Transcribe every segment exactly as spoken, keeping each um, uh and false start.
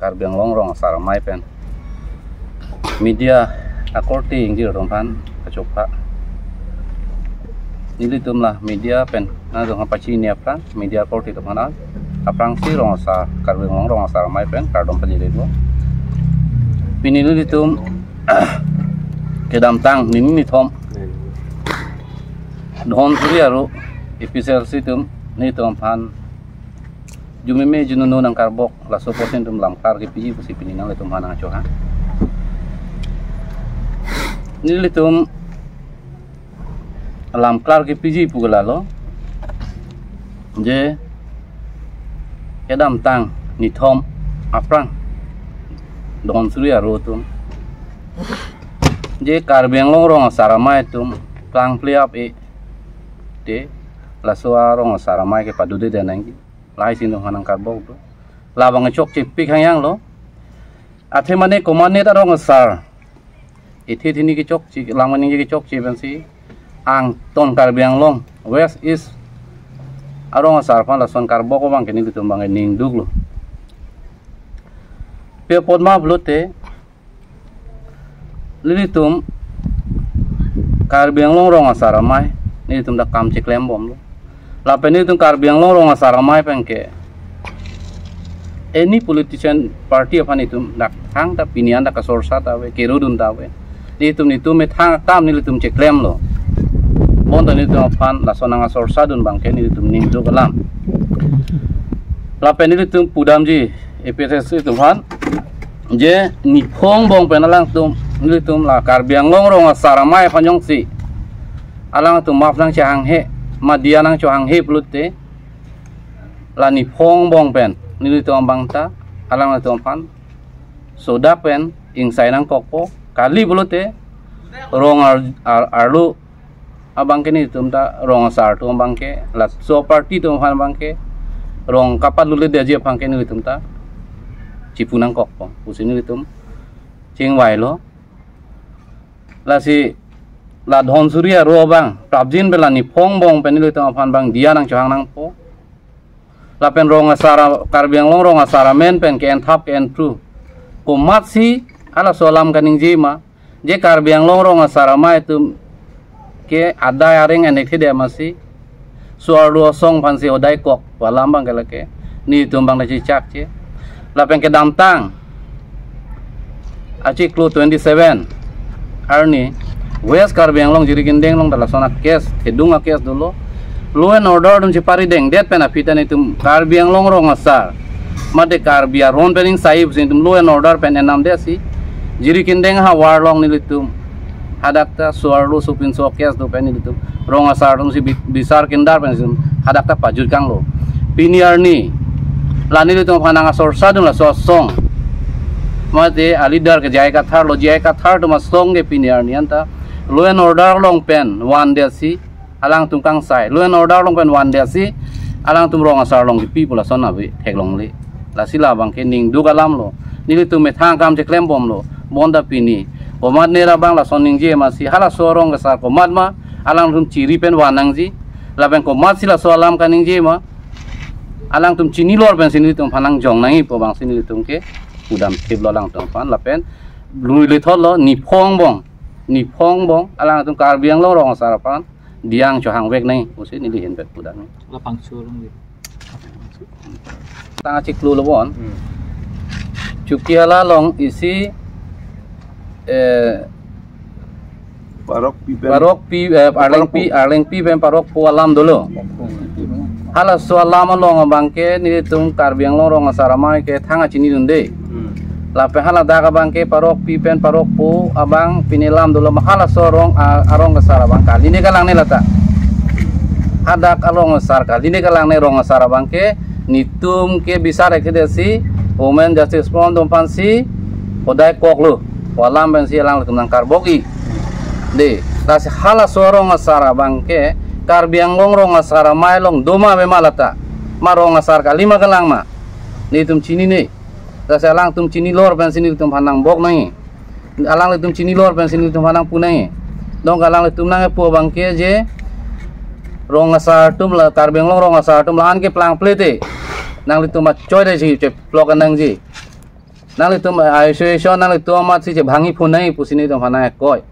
Karbi Anglong Rong Asar Amei pen media akorte ingjir atum aphan kachokha. Nelitum la media pen nangtum aphan pachini aphrang, media akorte atum aphan aphrangsi Rong Asar, Karbi Anglong Rong Asar Amei pen kardom pajirlo. Pini nelitum kedamtang nini nithom Dhonsiri aro A P H L C atum nelitum aphan jumeme jununo nangkarbok, laso apotsi nelitum lamklar kepiji pusi pini nanglitum aphan nangchohang. Nelitum lamklar kepiji pu ke lalo, je kedamtang nithom aphrang Dhonsiri aro atum je Karbi Anglong Rong Asar Amei atum plangple ap-e te, laso a-Rong Asar Amei ke padude nangji, lahai si nelitum aphan nangkarbok do. Labang chokche pik hangyang lo. Athe mane komatne ta rong asar, ithe thini kechokche, lam kaningje kechokche pensi angton Karbi Anglong West East arong asar aphan lason karbok abang ke nelitum abang ning duklo. Pi apot ma pulote, nelitum Karbi Anglong Rong Asar Amei nelitum ta kam cheklem bomlo. Lapen nelitum Karbi Anglong Rong Asar Amei pen ke any politician party aphan itum dak thangta pini an ta kasorsa ta ave, kerudun ta ave. Nelitum nelitum methang akam nelitum cheklemlo. Bonta nelitum aphan lason nang asorsa dun abang ke nelitum ning duk alam. Lapen nelitum pudamji A P H L C atum aphan je niphongbong pen alangtum, nelitum la Karbi Anglong Rong Asar Amei aphan jongsi alangtum maf nangchehanghe, ma diya nangchohanghe pulote, la niphongbong pen nelitum abang ta alangtum aphan sodak pen ingsai nangkokpo, kali pulote rong ar, ar, arlo abang ke nelitum ta rong asar atum abang ke, laso party atum aphan abang ke, rong kapaluledetji aphan ke nelitum ta chipu nangkokpo pusi nelitum chingvailo. Lasi la Dhonsiri aro abang prapjin pen la niphongbong pen nelitum aphan abang diya nangchohang nangpo. Lapen rong asar a-, Karbi Anglong Rong Asar Amei pen ke enthap ke entru, komatsi halaso alam kaningje ma, je Karbi Anglong Rong Asar Amei atum ke adai areng enek thede masi, so-arlo asong aphansi hodai kok pu alam abang ke lake nelitum abang ta chechakche. Lapen kedamtang achiklo twenty seven arni West Karbi Anglong Jirikindeng along ta lason a-case, kedung a-case dolo. Law and order atum cheparidengdet pen aphi ta nelitum Karbi Anglong Rong Asar mate Karbi aron pen ingsai pusi nelitum law and order pen enamdetsi Jirikindeng havar along nelitum hadak ta so-arlo sopinso a-case do pen nelitum rong asar atumsi bi-, bisar kindar pensi hadak ta pajut kanglo. Pini arni la nelitum aphan nang asorsa dun laso asong mate a-leader ke J I Kathar lo, J I Kathar atum asong ke pini arni anta law and order along pen vandetsi alangtum kangsai, law and order along pen vandetsi alangtum rong asar along kipi pu lason ave theklongle. Lasi labang ke ning duk alam lo, nelitum methang akam cheklem bomlo. Bonta pini komatne ra abang lason ningje masi, halaso rong asar komat ma alangtum chiri pen van nangji, lapen komatsi laso alam kaningje ma alangtum chinilor pensi nelitum aphan nangjong nangji pu abangsi nelitum ke pudam thiplo alangtum aphan. Lapen lui lethotlo, niphongbong, niphongbong alangtum Karbi Anglong Rong Asar aphan diya nangchohangvek nangji pusi neli ahin pen pudam. La pangchulong di. Tang achiklo lo bon. Hmm. Chokihola along isi, eh, Parokpi pen. Parokpi, eh, Arlengpi, Parokpo. Arlengpi pen Parokpo alam dolo. Halaso alam along abang ke nelitum Karbi Anglong Rong Asar Amei ke thang kachinidunde. Hmm. Lapen haladak abang ke Parokpi pen Parokpo abang pini alam dolo ma, halaso arong a-, arong asar abang kali ne kalang ne lata. Hadak arong asar kali ne kalang ne, rong asar abang ke nelitum ke bisar ek thedetsi Women Justice Front atum aphansi hodai koklo pu alam pensi alanglitum nangkarbok-i. De, lasi halaso arong asar abang ke Karbi Anglong Rong Asar Amei along do ma ave ma lata. Ma rong asar kali ma kalang ma, nelitum chinine. Lasi alangtum chinilor pensi nelitum aphan nangbok nangji. Alanglitum chinilor pensi nelitum aphan nangpu nangji. Dong alanglitum nangpu abang ke je rong asar atum la, Karbi Anglong rong asar atum la-an ke plangple te, nanglitum achoi desi cheplok nangji. Nanglitum association nanglitum amat si chebhangji phonai pusi nelitum aphan nangkoi.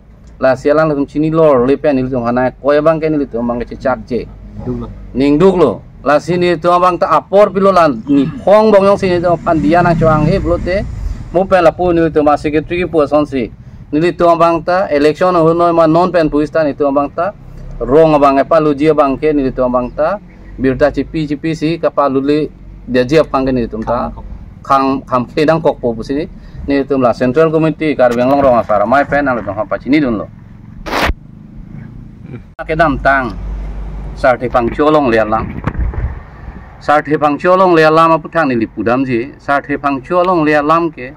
Lasi alanglitum chini lor le pen nelitum aphan nangkoi abang ke nelitum abang ke chechakche. Duklo. Ningduklo. Lasi nelitum abang ta apor pilo la niphong bong jongsi nelitum aphan diya nangcho-ang-e pulote. Mo pen lapu nelitum a-secretary kipu asonsi nelitum abang ta election ahut noi ma non pen pu sita nelitum abang ta rong abang epalutji abang ke nelitum abang ta birta chipi chipi si kapalutledetji aphan ke nelitum ta khang kham khedang kokpo pusi nelitum la Central Committee Karbi Anglong Rong Asar Amei pen nanglitum aphan pachinidunlo. Kedamtang Sarthe Phangcho alongle alam. Sarthe Phangcho alongle alam aputhak neli pudamji. Sarthe Phangcho alongle alam ke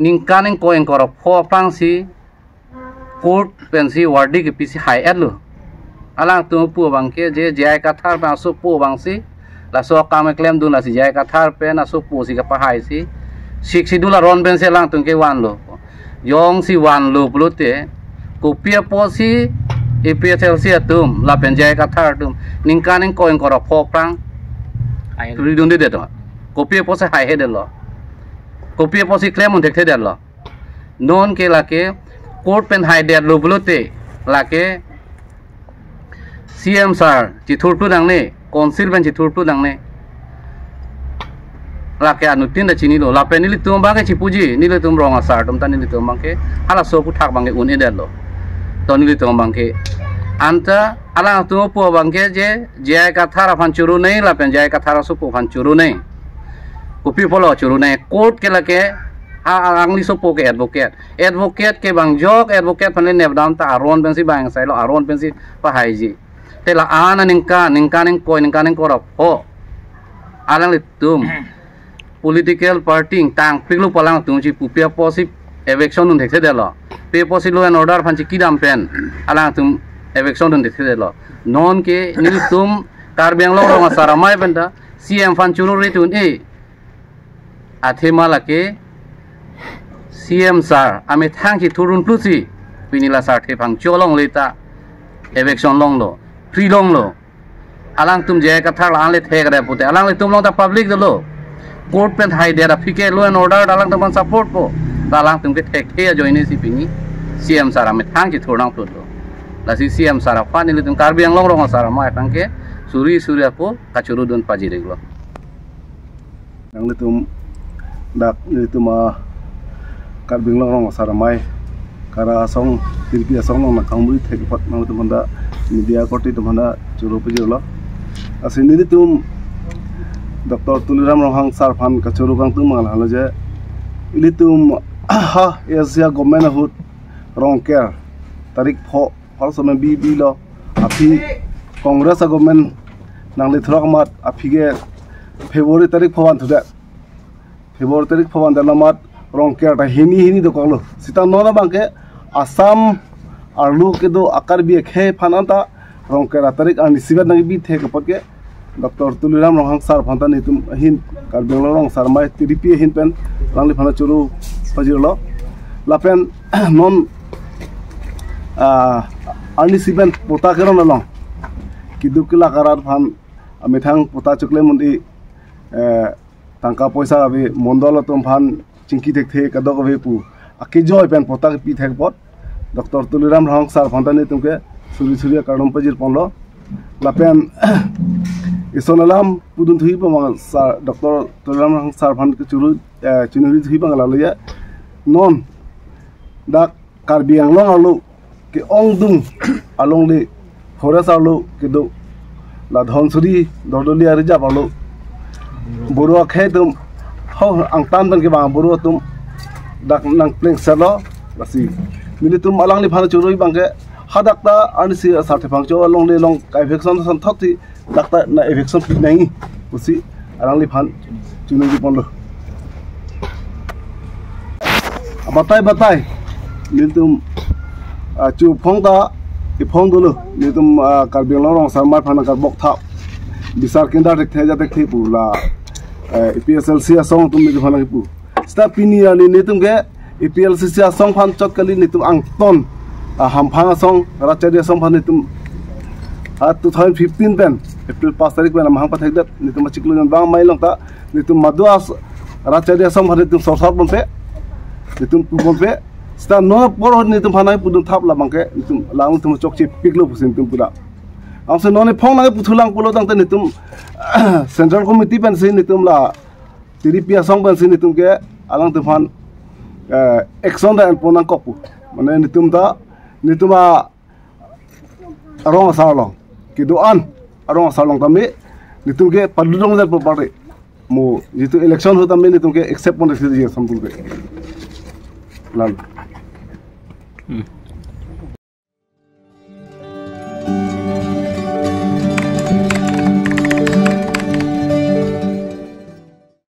ningkan ingkoi ingkoi ra pho aphrangsi court pensi verdict kepisi hai-etlo. Alangtum pu abang ke je J I Kathar pen asopo abangsi laso akam keklemdun lasi J I Kathar pen asopo si kapahaisi Sixth Schedule aron pensi alangtum kevanlo. Jongsi vanlo pulote kopi apotsi A P H L C atum lapen J I Kathar atum ningkan ingkoi ingkoi ra pho aphrang hai ridundedet? Kopi apotsi haihedetlo? Kopi apotsi klem un thekthedetlo? Non ke lake court pen haidetlo pulote lake C M sir chithurtu nangne, council pen chithurtu nangne. Lake anuttin ta chinilo. Lapen nelitum abang ke chipuji, nelitum rong asar atum ta nelitum abang ke halaso aputhak abang ke un-edetlo. To nelitum abang ke anta alangtum pu abang ke je J I Kathar aphan chorunei lapen J I Kathar asopo aphan chorunei. Kopi apotlo chorunei? Court ke lake a, a, angli sopo ke advocate. Advocate ke bang jok, advocate aphan le nepdam ta aron pensi bang sailo, aron pensi pahaiji. Te la-an aningkan, ningkan ingkoi, ningkan ingkoi ra pho alanglitum political party ingtangpiklo pu alangtum chipu pi apotsi eviction dun thekthedetlo? Pi apotsi law and order aphan chikidam pen alangtum eviction dun thekthedetlo? Non ke nelitum Karbi Anglong Rong Asar Amei pen ta C M aphan choruri tun-e. Athema lake C M sir amethang chithurdun pusi pini la Sarthe Phangcho alongle ta eviction longlo, free longlo. Alangtum J I Kathar la-an le thek ada pute, alanglitum along ta public dolo. Court pen haidet aphi ke law and order alangtum aphan support po. Ta alangtum ke thekthe ajoine si pini C M sir amethang chithur nangplutlo. Lasi C M sir aphan nelitum Karbi Anglong Rong Asar Amei aphan ke suri suri apo kachorudun pajir-iklo. Nanglitum dak nelitum a Karbi Anglong Rong Asar Amei kara asong, tirpi asong nang nangkangmuri thek apot nanglitum aphan ta media korte atum aphan ta choro pajirlo. Lasi nelitum Doctor Tuliram Ronghang sir aphan kachoro kangtung mangal halo je ilitum ha A S D C a government ahut Rongker tarik pho, pho somoi bi, bilo. Aphi Congress a government nangle throk amat aphi ke February tarik pho vanthudet. February tarik pho vandet amat Rongker ta hini hini dokoklo. Sita non abang ke Assam arlo kedo a Karbi akhei aphan anta Rongker a tarik arnisi vet nangbi thek apot ke Doctor Tuliram Ronghang sir aphan ta nelitum ahin Karbi Anglong Rong Asar Amei T D P ahin pen alangliphan choro pajirlo. Lapen non, ah, arnisi pen patta keron along keduk kelak arat aphan amethang patta choklem un-e, eh, tangka poisa ave, mondol atum aphan chingki thekthe kadokave pu akejoi pen patta kepi thek apot Doctor Tuliram Ronghang sir aphan ta nelitum ke suri suri akardom pajirponlo. Lapen ison alam pudun thuji pu mang sir, Doctor Tuliram Ronghang sir aphan kechoro, eh, chiningri thuji pu mang lalo ya. Non dak Karbi Anglong arlo ke-ongdung alongle forest arlo kedo la Dhansiri Dordoli a-reserve arlo Boro akhei atum ho angtan pen kevang Boro atum dak nangplengsetlo. Lasi nelitum alangliphan choro abang ke hadak ta arnisi Sarthe Phangcho alongle along ka-eviction santhot si dak ta na eviction pi nangji pusi alangliphan chiningri ponlo. Batai batai nelitum, ah, chophong ta iphong dolo, nelitum, ah, Karbi Anglong Rong Asar Amei aphan karbok thap bisar kinda thekthe ja thekthe pu la, eh, A P H L C asong atum nelitum aphan kipu. Sita pini arni nelitum ke A P H L C asong aphan chot kali, nelitum angton, ah, hamphang asong, Ratchari asong aphan nelitum, ah, two thousand fifteen pen April pas tarik pen amahang pathekdet, nelitum achiklo jon bang amei along ta nelitum madu as-, Rat chadi asong aphan netum sorsar ponpe, netum pu ponpe. Seta non apor netum aphan nangpudun thap labang ke netum, alanglitum chokche piklo pusi netum pudam. Ansi non ephong nangputhulang pulo tangte netum Central Committee pensi netum la T D P asong pensi netum ke alangtum aphan, eh, action ta enpon nangkok pu. Mane netum ta, netum a arong asar along, kedo-an arong asar along tame netum ke padulong jat property. Mo jitu election ahut tame netum ke accept pon resi je samtul ke. Lalu.